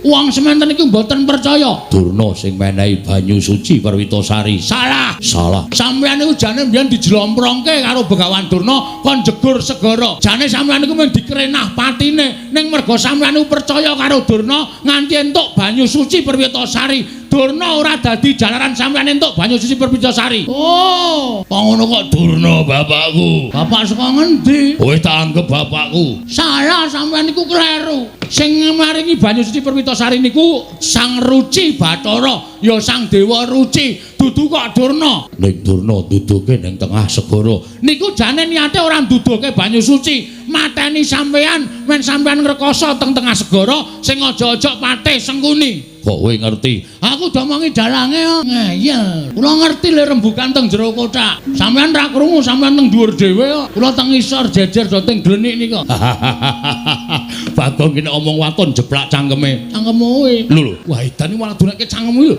Wong semanten iku mboten percaya. Durna sing menehi banyu suci Perwitasari. Salah. Salah. Sampeyan niku jane mbiyen dijlomprongke karo Begawan Durna kon jegur segara. Jane sampeyan niku mung dikrenah patine, ning merga sampeyan niku percaya karo Durna nganti entuk banyu suci Perwitasari. Durna ora dadi jalaran sampeyan entuk banyu suci Perwitasari. Oh, kok ngono kok Durna bapakku. Bapak saka ngendi? Kowe tak anggap bapakku. Salah, sampeyan niku kleru. Sing maringi banyu suci Perwitasari niku Sang Ruci Bathara, ya Sang Dewa Ruci, dudu kok Durna. Ning Durna duduke ning tengah segara. Niku jane niate ora nduduhke banyu suci, mateni sampeyan men sampeyan ngrekoso teng tengah segara sing aja-aja patih Sengkuni. Kok kowe ngerti? Aku diomongi dalange kok. Ngeyel. Kula ngerti le rembukan teng jero kothak. Sampeyan ra krungu, sampeyan teng dhuwur dhewe kok. Kula teng ngisor jejer do teng glenik nika. Bagong kene omong waton jeplak cangkeme. Cangkemmu kowe. Lho lho, wah edan iki malah dunake cangkemmu lho.